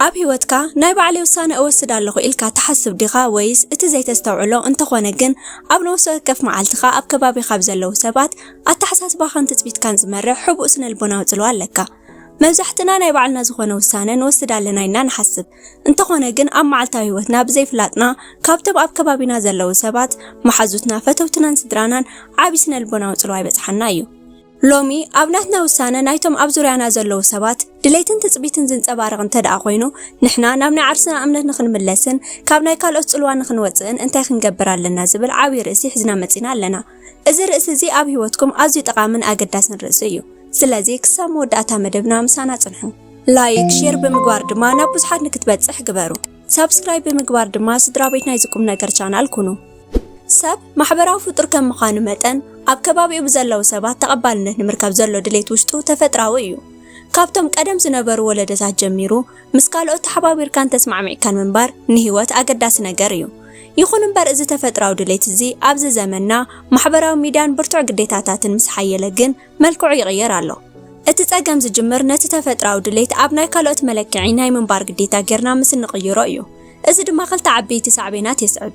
ኣብ ህይወትካ ናይ ባዕለይ ውሳነ እወስድ ኣለኹ ኢልካ ትሓስብ ዲኻ? ወይስ እቲ ዘይተስተውዕሎ እንተኾነ ግን ኣብ ነፍሲ ወከፍ መዓልትኻ ኣብ ከባቢኻ ብዘለዉ ሰባት ኣተሓሳስባኻን ትጽቢትካን ዝመርሕ ሕቡእ ስነልቦናዊ ጽልዋ ኣለካ? መብዛሕትና ናይ ባዕልና ዝኾነ ውሳነ ንወስድ ኣለና ኢልና ንሓስብ። እንተኾነ ግን ኣብ መዓልታዊ ህይወትና ብዘይፍላጥና ካብቶም ኣብ ከባቢና ዘለዉ ሰባት፣ መሓዙትና፣ ፈተውትናን ስድራናን ዓቢ ስነልቦናዊ ጽልዋ ይበጽሓና እዩ። ሎሚ ኣብ ናትና ውሳነ ናይቶም ኣብ ዙርያና ዘለዉ ሰባት ድሌትን ትጽቢትን ዝንጸባረቕ እንተ ደኣ ኮይኑ፣ ንሕና ናብ ናይ ዓርስና እምነት ንኽንምለስን ካብ ናይ ካልኦት ጽልዋ ንኽንወጽእን እንታይ ክንገብር ኣለና ዝብል ዓብዪ ርእሲ ሒዝና መጺና ኣለና። እዚ ርእሲ እዚ ኣብ ህይወትኩም ኣዝዩ ጠቓምን ኣገዳስን ርእሲ እዩ። ስለዚ ክሳብ መወዳእታ መደብና ምሳና ጽንሑ። ላይክ፣ ሼር ብምግባር ድማ ናብ ብዙሓት ንክትበጽሕ ግበሩ። ሳብስክራይብ ብምግባር ድማ ስድራ ቤት ናይዚ ቁም ነገር ቻናል ኩኑ። ሰብ ማሕበራዊ ፍጡር ከም ምዃኑ መጠን ኣብ ከባቢኡ ብዘለዉ ሰባት ተቐባልነት ንምርካብ ዘሎ ድሌት ውሽጡ ተፈጥራዊ እዩ። ካብቶም ቀደም ዝነበሩ ወለዶታት ጀሚሩ ምስ ካልኦት ተሓባቢርካን ተስማዕሚዕካን ምንባር ንህይወት ኣገዳሲ ነገር እዩ። ይኹን እምበር እዚ ተፈጥራዊ ድሌት እዚ ኣብዚ ዘመንና ማሕበራዊ ሚድያን ብርቱዕ ግዴታታትን ምስ ሓየለ ግን መልክዑ ይቕየር ኣሎ። እቲ ጸገም ዝጅምር ነቲ ተፈጥራዊ ድሌት ኣብ ናይ ካልኦት መለክዒ ናይ ምንባር ግዴታ ጌርና ምስ እንቕይሮ እዩ። እዚ ድማ ክልተ ዓበይቲ ሳዕቤናት የስዕብ።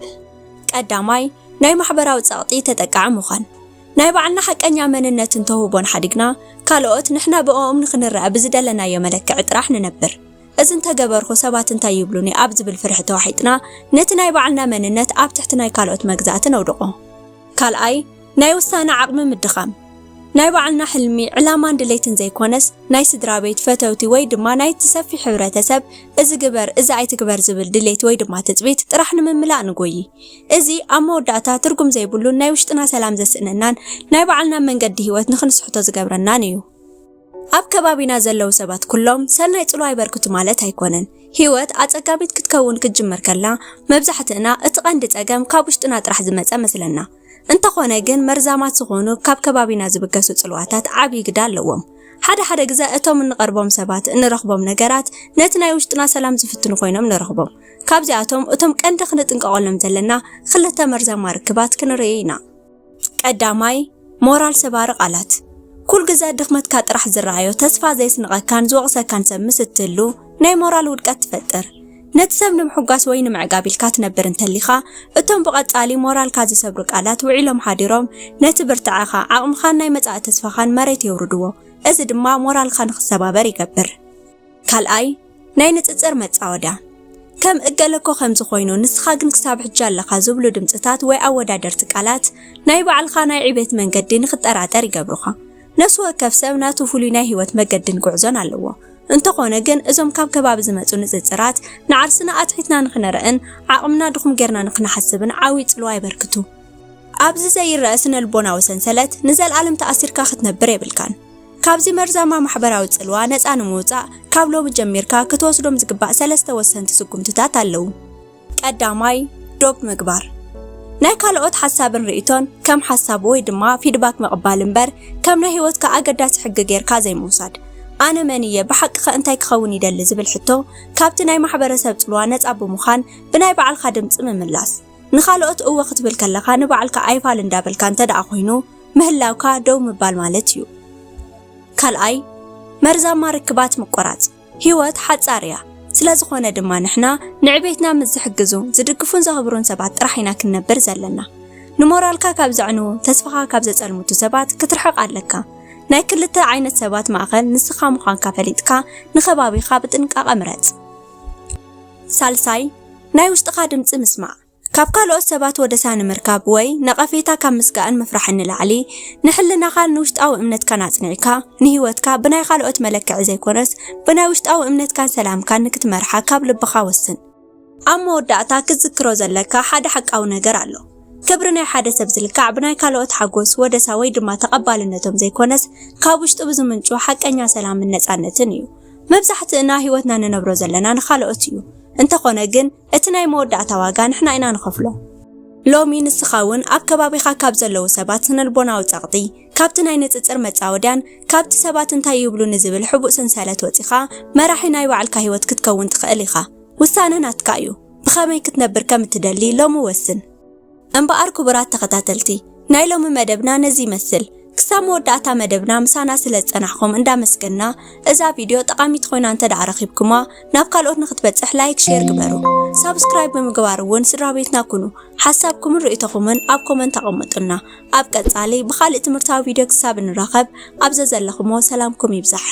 ቀዳማይ፣ ናይ ማሕበራዊ ጸቕጢ ተጠቃዒ ምዃን። ናይ ባዕልና ሓቀኛ መንነትን ተውህቦን ሓዲግና፣ ካልኦት ንሕና ብእኦም ንኽንረኣ ብዝደለናዮ መለክዒ ጥራሕ ንነብር። እዚ እንተገበርኩ ሰባት እንታይ ይብሉኒ ኣብ ዝብል ፍርሒ ተዋሒጥና፣ ነቲ ናይ ባዕልና መንነት ኣብ ትሕቲ ናይ ካልኦት መግዛእቲ ነውድቖ። ካልኣይ፣ ናይ ውሳነ ዓቕሚ ምድኻም። ናይ ባዕልና ሕልሚ፣ ዕላማን ድሌትን ዘይኮነስ፣ ናይ ስድራ ቤት፣ ፈተውቲ ወይ ድማ ናይቲ ሰፊሕ ሕብረተሰብ እዚ ግበር፣ እዚ ኣይትግበር ዝብል ድሌት ወይ ድማ ትጽቢት ጥራሕ ንምምላእ ንጎዪ። እዚ ኣብ መወዳእታ ትርጉም ዘይብሉን ናይ ውሽጥና ሰላም ዘስእነናን ናይ ባዕልና መንገዲ ህይወት ንኽንስሕቶ ዝገብረናን እዩ። ኣብ ከባቢና ዘለዉ ሰባት ኩሎም ሰናይ ጽልዋ የበርክቱ ማለት ኣይኮነን። ህይወት ኣጸጋሚት ክትከውን ክትጅምር ከላ፣ መብዛሕትእና እቲ ቀንዲ ጸገም ካብ ውሽጥና ጥራሕ ዝመጸ መስለና። እንተኾነ ግን መርዛማት ዝኾኑ ካብ ከባቢና ዝብገሱ ጽልዋታት ዓቢ ግደ ኣለዎም። ሓደ ሓደ ግዘ እቶም እንቐርቦም ሰባት እንረኽቦም ነገራት ነቲ ናይ ውሽጥና ሰላም ዝፍትኑ ኮይኖም ንረኽቦም። ካብዚኣቶም እቶም ቀንዲ ክንጥንቀቐሎም ዘለና ክልተ መርዛማ ርክባት ክንርኢ ኢና። ቀዳማይ፣ ሞራል ሰባሪ ቃላት። ኩል ግዘ ድኽመትካ ጥራሕ ዝረኣዮ ተስፋ ዘየስንቐካን ዝወቕሰካን ሰብ ምስ እትህሉ ናይ ሞራል ውድቀት ትፈጥር። ነቲ ሰብ ንምሕጓስ ወይ ንምዕጋብ ኢልካ ትነብር እንተሊኻ፣ እቶም ብቐጻሊ ሞራልካ ዝሰብሩ ቃላት ውዒሎም ሓዲሮም ነቲ ብርታዐኻ፣ ዓቕምኻን ናይ መጻኢ ተስፋኻን መሬት የውርድዎ። እዚ ድማ ሞራልካ ንኽሰባበር ይገብር። ካልኣይ፣ ናይ ንጽጽር መጻወድያ። ከም እገለ እኮ ከምዚ ኮይኑ፣ ንስኻ ግን ክሳብ ሕጂ ኣለኻ ዝብሉ ድምጽታት ወይ ኣወዳደርቲ ቃላት ናይ ባዕልኻ ናይ ዕቤት መንገዲ ንኽትጠራጠር ይገብሩኻ። ነፍሲ ወከፍ ሰብ ናቱ ፍሉይ ናይ ህይወት መገድን ጉዕዞን ኣለዎ። እንተኾነ ግን እዞም ካብ ከባቢ ዝመጹ ንጽጽራት ንዓርስና ኣትሒትና ንኽንርእን ዓቕምና ድኹም ጌርና ንኽንሓስብን ዓብዪ ጽልዋ የበርክቱ። ኣብዚ ዘይረኣ ስነ-ልቦናዊ ሰንሰለት ንዘልኣለም ተኣሲርካ ክትነብር የብልካን። ካብዚ መርዛማ ማሕበራዊ ጽልዋ ነጻ ንምውጻእ ካብ ሎሚ ጀሚርካ ክትወስዶም ዝግባእ ሰለስተ ወሰንቲ ስጉምትታት ኣለዉ። ቀዳማይ፣ ዶብ ምግባር። ናይ ካልኦት ሓሳብን ርእይቶን ከም ሓሳብ ወይ ድማ ፊድባክ ምቕባል እምበር ከም ናይ ህይወትካ ኣገዳሲ ሕጊ ጌርካ ዘይምውሳድ። ኣነ መን እየ? ብሓቂ ኸ እንታይ ክኸውን ይደሊ? ዝብል ሕቶ ካብቲ ናይ ማሕበረሰብ ጽልዋ ነጻ ብምዃን ብናይ ባዕልኻ ድምጺ ምምላስ። ንኻልኦት እወ ክትብል ከለኻ ንባዕልካ ኣይፋል እንዳበልካ እንተ ደኣ ኮይኑ ምህላውካ ደው ምባል ማለት እዩ። ካልኣይ፣ መርዛማ ርክባት ምቁራጽ። ህይወት ሓጻር እያ። ስለ ዝኾነ ድማ ንሕና ንዕቤትና ምስ ዝሕግዙ፣ ዝድግፉን ዘኽብሩን ሰባት ጥራሕ ኢና ክንነብር ዘለና። ንሞራልካ ካብ ዘዕንዉ፣ ተስፋኻ ካብ ዘጸልምቱ ሰባት ክትርሕቕ ኣለካ። ናይ ክልተ ዓይነት ሰባት ማእኸል ንስኻ ምዃንካ ፈሊጥካ ንኸባቢኻ ብጥንቃቐ ምረጽ። ሳልሳይ፣ ናይ ውሽጥኻ ድምጺ ምስማዕ። ካብ ካልኦት ሰባት ወደሳ ንምርካብ ወይ ነቐፌታ ካብ ምስጋእን ምፍራሕን ንላዕሊ፣ ንሕልናኻን ንውሽጣዊ እምነትካን ኣጽኒዕካ፣ ንህይወትካ ብናይ ካልኦት መለክዒ ዘይኮነስ ብናይ ውሽጣዊ እምነትካን ሰላምካን ንክትመርሓ ካብ ልብኻ ወስን። ኣብ መወዳእታ ክትዝክሮ ዘለካ ሓደ ሓቃዊ ነገር ኣሎ። ክብሪ ናይ ሓደ ሰብ ዝልካዕ ብናይ ካልኦት ሓጎስ፣ ወደሳ ወይ ድማ ተቐባልነቶም ዘይኮነስ ካብ ውሽጡ ብዝምንጩ ሓቀኛ ሰላምን ነጻነትን እዩ። መብዛሕትእና ህይወትና ንነብሮ ዘለና ንኻልኦት እዩ። እንተኾነ ግን እቲ ናይ መወዳእታ ዋጋ ንሕና ኢና ንኸፍሎ። ሎሚ ንስኻ እውን ኣብ ከባቢኻ ካብ ዘለዉ ሰባት ስነልቦናዊ ጸቕጢ፣ ካብቲ ናይ ንጽጽር መጻወድያን ካብቲ ሰባት እንታይ ይብሉኒ ዝብል ሕቡእ ሰንሰለት ወጺኻ መራሒ ናይ ባዕልካ ህይወት ክትከውን ትኽእል ኢኻ። ውሳነ ናትካ እዩ። ብኸመይ ክትነብር ከም እትደሊ ሎሚ ወስን። እምበኣር ክቡራት ተኸታተልቲ፣ ናይ ሎሚ መደብና ነዚ ይመስል። ክሳብ መወዳእታ መደብና ምሳና ስለ ዝጸናሕኩም እንዳመስገና፣ እዛ ቪድዮ ጠቓሚት ኮይና እንተ ደኣ ረኺብኩማ፣ ናብ ካልኦት ንክትበጽሕ ላይክ፣ ሼር ግበሩ። ሳብስክራይብ ብምግባር እውን ስድራ ቤትና ኩኑ። ሓሳብኩምን ርእይቶኹምን ኣብ ኮመንት ኣቐምጡልና። ኣብ ቀጻሊ ብኻልእ ትምህርታዊ ቪድዮ ክሳብ እንራኸብ፣ ኣብ ዘዘለኹሞ ሰላምኩም ይብዛሕ።